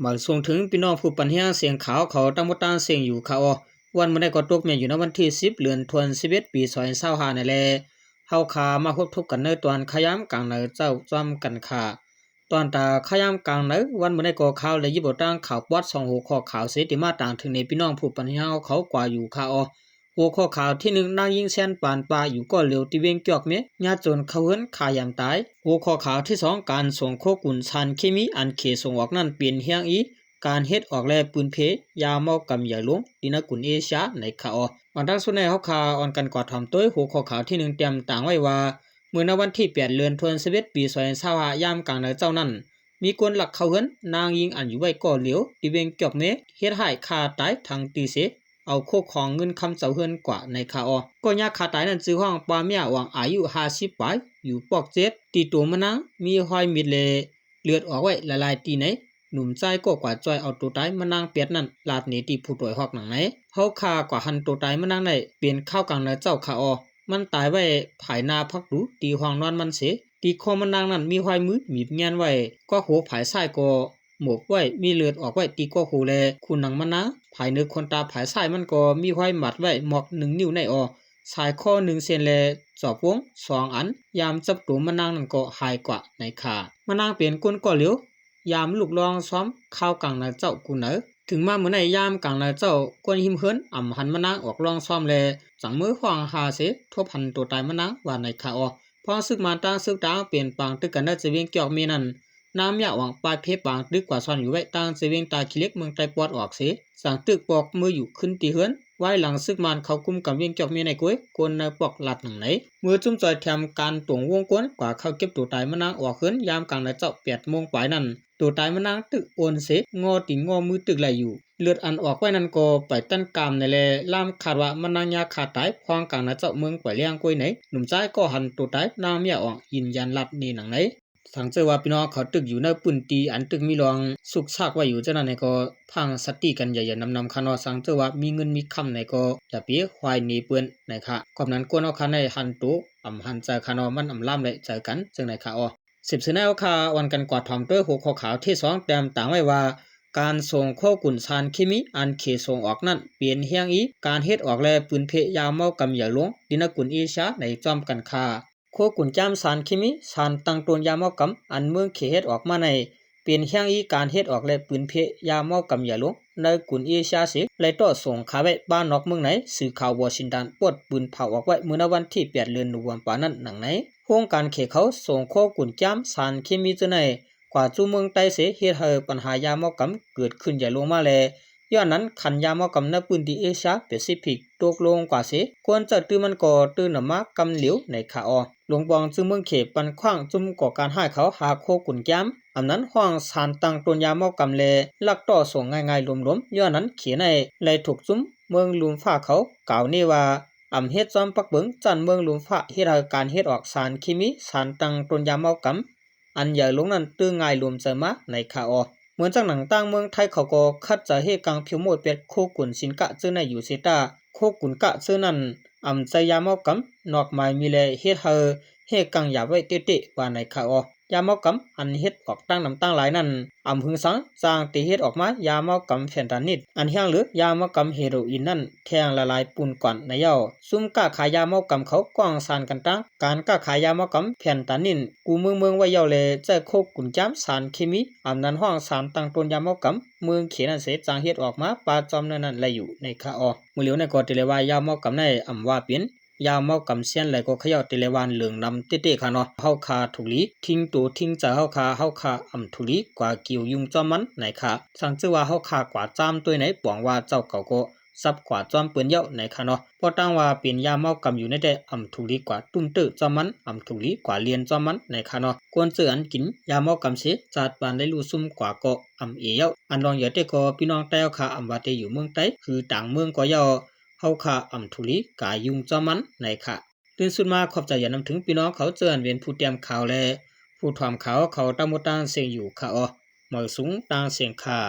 ມາສົ່ງເຖິງພີ່ນ້ອງຜູ້ປັນແຮງສຽງຂ່າວເຂົາຕາມໝົດຕາງເສັງຢູ່ຄ່າເນາະ. ວັນມື້ໃດກໍຕົກແມ່ນຢູ່ໃນວັນທີສິບ ເດືອນທວນສິບເອັດ ປີສອງພັນຊາວຫ້ານີ້ແຫຼະ. ເຮົາຄ່າມາພົບທົບກັນໃນຕອນຂ່າວຍາມກາງໃນເຈົ້າພ້ອມກັນຄ່າ. ຕອນຕາຂ່າວຍາມກາງໃນວັນມື້ໃດກໍເຮົາໄດ້ຍິບເອົາຕາງຂ່າວປອດສອງຫົວຂໍ້ຂ່າວເສ ທີ່ມາຕາງເຖິງໃນພີ່ນ້ອງຜູ້ປັນແຮງເຮົາເຂົາກວ່າຢູ່ຄ່າເນາະ. ຫົວຂໍ້ຂ່າວທີໜຶ່ງ ນາງຍິງແຊນປານປາຢູ່ກໍຫຼຽວທີ່ວຽງຈອກເມ ຍາດຈົນເຂົ້າເຮືອນຂ້າຢາມຕາຍ. ຫົວຂໍ້ຂ່າວທີສອງ ການສົ່ງໂຄກຸນສານເຄມີອັນເຂສົ່ງອອກນັ້ນເປັນແຮງອີ ການເຮັດອອກແລະປືນເພຍາເມົາກຳໃຫຍ່ຫຼວງທີ່ນະກຸນເອຊຽໃນຄ່າເນາະ. ອັນດັ່ງສຸດໃນເຮົາຄ່າອ່ອນກັນກວ່າຖອມໂຕຍຫົວຂໍ້ຂ່າວທີໜຶ່ງ ຕຽມຕາງໄວ້ວ່າ ເມື່ອໃນວັນທີແປດ ເດືອນທວນສິບເອັດ ປີສອງພັນຊາວຫ້າ ຍາມກາງໃນເຈົ້ານັ້ນ ມີຄົນລັກເຂົ້າເຮືອນນາງຍິງອັນຢູ່ໄວ້ກໍຫຼຽວທີ່ວຽງຈອກເມ ເຮັດຮ້າຍຂ້າຕາຍທັງຕີເສ ເອົາໂຄຂອງເງິນຄຳເຈົ້າເຮືອນກວ່າໃນຄ່າເນາະ. ກໍຍາຂ້າຕາຍນັ້ນຊື່ຮ້ອງປາເມຍຫວັງ ອາຍຸຫ້າສິບປາຍ ຢູ່ປອກເຈັດ ທີ່ໂຕມະນາງມີຮອຍມີດແລະເລືອດອອກໄວ້ຫຼາຍໆທີ່ໃນ. ໜຸ່ມຊາຍກໍກວ່າຈ່ອຍເອົາໂຕຕາຍມະນາງແປດນັ້ນລາດໜີທີ່ຜູ້ໂຕຍຮອກໜັງໃນ. ເຮົາຄ່າກວ່າຫັນໂຕຕາຍມະນາງໄດ້ເປັນຂ່າວກາງໃນເຈົ້າຄ່າເນາະ. ມັນຕາຍໄວ້ພາຍໜ້າພັກດູທີ່ຫ້ອງນອນມັນເສ ທີ່ຄໍມະນາງນັ້ນມີຮອຍມືໝີບແງ່ນໄວ້ ກໍໂຫພາຍຊ້າຍກໍໝົບໄວ້ ມີເລືອດອອກໄວ້ທີ່ກໍໂຫແລະ ຄູໜັງມະນາງ. ພາຍເໜືອຂົນຕາພາຍຊ້າຍມັນກໍມີຮອຍໝັດໄວ້ໝອກໜຶ່ງນິ້ວໃນເນາະ. ສາຍຄໍໜຶ່ງເສັ້ນແລະຈອບວົງສອງອັນ ຍາມຈັບໂຕມະນາງນັ້ນກໍຫາຍກວ່າໃນຄ່າ. ມະນາງເປັນຄົນກໍຫຼຽວ ຍາມລູກລອງຊອມຂ່າວກາງໃນເຈົ້າກູນໃນ. ເຖິງມາມື້ໃນຍາມກາງໃນເຈົ້າ ຄົນຮິມເຮືອນອຳຫັນມະນາງອອກລອງຊອມແລະ ຈັ່ງມືຮ້ອງຫາເສ ທົບຫັນໂຕຕາຍມະນາງວ່າໃນຄ່າເນາະ. ພວກຊຶກມານຕ່າງຊຶກຕ່າງເປັນປາງຕຶກກັນໃນຈະວຽງຈອກເມນັ້ນ ນາງເມຍຫວັງປາຍເພປາງຕຶກກວ່າຊ່ອນຢູ່ໄວ້ຕ່າງຈະວຽງຕາຂີ້ເຫຼັກເມືອງໃຕ້ປອດອອກເສ ສັ່ງຕຶກປອກມືຢູ່ຂຶ້ນທີ່ເຮືອນ. ວາຍຫຼັງຊຶກມານເຂົ້າກຸມກຳວຽງຈອກເມໃນກວຍ ຄົນໃນປອກລັດໜັງໃນ. ເມື່ອຈຸ້ມຈ່ອຍແຖມການຕົງວົງກົນກວ່າເຂົ້າເກັບໂຕຕາຍມະນາງອອກເຮືອນ ຍາມກາງໃນເຈົ້າແປດໂມງປາຍນັ້ນ ໂຕຕາຍມະນາງຖືກໂອນເສ ງໍຕີນງໍມືຕຶກໄລ່ຢູ່. ເລືອດອັນອອກໄວ້ນັ້ນກໍໄປຕັນກາມໃນແລລາມ ຄາດວ່າມະນາງຍາຂ້າຕາຍ ພວງກາງນາເຈົ້າເມືອງໄປແລ້ງກວຍໃນ. ໜຸ່ມຊາຍກໍຫັນໂຕຕາຍ ນາງເມຍອອງຢືນຢັນລັດນີ້ໜັງໃນ. ສັງເຈີວ່າພີ່ນ້ອງເຂົາຕຶກຢູ່ໃນພື້ນທີ່ອັນຕຶກມີລອງຊຸກຊາກໄວ້ຢູ່ຈັ່ງນັ້ນໃນກໍພັງສະຕິກັນຢ່າໆນຳໆຄ່າເນາະ. ສັງເຈີວ່າມີເງິນມີຄຳໃນກໍຢ່າໄປຫວາຍໜີເພິ່ນໃນຄ່າ. ຄວາມນັ້ນຄົນເຮົາຄ່າໃນຫັນໂຕອຳຫັນໃຈຄ່າເນາະ ມັນອຳລາມໄດ້ໃຈກັນຈັ່ງໃດຄ່າເນາະ. ສິບສະແນວຄ່າອ່ອນກັນກວ່າຖອມໂຕຍຫົວຂໍ້ຂ່າວທີສອງ ແຕ້ມຕາງໄວ້ວ່າ ການສົ່ງໂຄກຸນສານເຄມີອັນເຂສົ່ງອອກນັ້ນເປັນແຮງອີ ການເຮັດອອກແລະປືນເພຍາເມົາກຳໃຫຍ່ຫຼວງທີ່ນະກຸນເອຊຽໃນຈ້ອມກັນຄ່າ. ໂຄກຸນຈາມສານເຄມີ ສານຕັ້ງຕົ້ນຢາເມົາກຳ ອັນເມືອງເຂເຮັດອອກມາໃນ ເປັນແຮງອີການເຮັດອອກແລະປືນເພຍາເມົາກຳໃຫຍ່ຫຼວງໃນກຸນເອຊຽເສ ໄລ່ຕໍ່ສົ່ງຂາຍໄວ້ບ້ານນອກເມືອງໃນ. ສື່ຂ່າວວໍຊິງຕັນປອດປືນເຜົາອອກໄວ້ເມື່ອໃນວັນທີແປດ ເດືອນໂນເວັມເປີນັ້ນໜັງໃນ. ໂຮງການເຂເຂົາສົ່ງໂຄກຸນຈາມສານເຄມີເຈົ້າໃນກວ່າສູ່ເມືອງໃຕ້ເສ ເຮັດໃຫ້ບັນຫາຢາເມົາກຳເກີດຂຶ້ນໃຫຍ່ລົງມາແລ ຍ້ອນນັ້ນ ຄັນຢາເມົາກຳໃນພື້ນທີ່ເອເຊຍແປຊິຟິກຕົກລົງກວ່າເສ ຄວນເຈົ້າຕື້ມັນກໍຕື່ນນຳມາກຳຫຼຽວໃນຄາອໍ. ຫຼວງປອງຈື່ເມືອງເຂປັນຂວ້າງຈຸ້ມກໍ່ການຮ້າຍເຂົາຫາໂຄກຸນແກ້ມ ອຳນັ້ນຫ້ອງສານຕັ້ງຕົ້ນຢາເມົາກຳແລ ລັກຕໍ່ສົ່ງງ່າຍໆຫຼວມໆ. ຍ້ອນນັ້ນ ເຂໃນໄລ່ຖືກຈຸ້ມເມືອງລຸ່ມຟ້າເຂົາກ່າວເນວ່າ ອຳເຮັດຈອມປັກເບິ່ງຈັ່ນເມືອງລຸ່ມຟ້າ ເຮັດໃຫ້ການເຮັດອອກສານເຄມີ ສານຕັ້ງຕົ້ນຢາເມົາກຳ ອັນໃຫຍ່ຫຼວງນັ້ນ ຕື່ງງ່າຍລວມໃຈມາໃນຄາອໍ. ເໝືອນຈັ່ງໜັງຕ່າງເມືອງໄທເຂົາກໍຄັດຈະເຮັດກາງຜິວໂມດແປດໂຄກຸນສິນກະເຈີໃນຢູ່ເສຕາ ໂຄກຸນກະເຈີນັ້ນ ອຳໃຈຢາເມົາກຳນອກໝາຍມີແລ ເຮັດໃຫ້ເຮັດກາງຢາໄວ້ເຕະໆວ່າໃນຄາອໍ. ຢາເມົາກຳອັນເຮັດອອກຕັ້ງນຳຕັ້ງຫຼາຍນັ້ນ ອຳຫຶງສັງ ຈ້າງເຕເຮັດອອກມາຢາເມົາກຳເຟນຕານິນ ອັນແຮງ ຫຼື ຢາເມົາກຳເຮໂຣອິນນັ້ນ ແທ່ງລະລາຍປຸ້ນກ່ອນໃນເຍົາ. ຊຸມຄ້າຂາຍຢາເມົາກຳເຂົາກ້ອງສານກັນຕັ້ງ ການຄ້າຂາຍຢາເມົາກຳເຟນຕານິນ ກູເມືອງເມືອງໄວ້ເຍົາ ແລ ໃຊ້ໂຄກຸນຈາມສານເຄມີ ອຳນັ້ນຫ້ອງສານຕັ້ງຕົ້ນຢາເມົາກຳເມືອງເຂນັ້ນເສ ຈັ່ງເຮັດອອກມາປະຈຳໃນນັ້ນໄດ້ຢູ່ໃນຄາອໍ. ມື້ຫຼຽວໃນກໍເຕເລວ່າຢາເມົາກຳໃນອຳວ່າເປັນ ຢາເມົາກຳຊຽນໃດກໍຂະເຈົ້າເຕເລວ່າເຫຼືອງນຳເຕະໆຄາເນາະ. ເຮົາຄາທຸກຫຼີ ທິງໂຕທິງໃຈເຮົາຄາ ເຮົາຄາອຳທຸກຫຼີກວ່າກ່ຽວຍຸງຈອມມັນໃນຄາ. ສັງຈື່ວ່າເຮົາຄາກວ່າຈາມຕົວໃນ ປອງວ່າເຈົ້າເກົ່າກໍ ສັບກວ່າຈອມເປີ້ນເຍົາໃນຄາເນາະ. ພໍຕັ້ງວ່າເປັນຢາເມົາກຳຢູ່ໃນແຕ່ ອຳທຸກຫຼີກວ່າຕຸ້ມເຕີຈອມມັນ ອຳທຸກຫຼີກວ່າລຽນຈອມມັນໃນຄາເນາະ. ຄວນເຈີອັນກິນຢາເມົາກຳເສ ຈາດປານໄດ້ຮູ້ຊຸມກວ່າກໍອຳເອເຍົາ. ອັນລອງເຫຍື່ອເຕກໍ ພີ່ນ້ອງໄຕ້ເຮົາຄາອຳວ່າເຕຢູ່ເມືອງໄຕ້ ຄືຕ່າງເມືອງກໍເຍົາ ເຮົາຄາອຳທຸກຫຼີກວ່າຍຸງຈອມມັນໃນຄາ. ຕື່ນສຸດມາຂອບໃຈຢ່ານຳເຖິງພີ່ນ້ອງເຂົາເຈີອັນເປັນຜູ້ຕຽມຂ່າວ ແລ ຜູ້ຖອມຂ່າວເຂົາຕາມໝົດຕາງເສັງຢູ່ຄາອໍ. ເໝີສູງຕາງເສັງຄາ.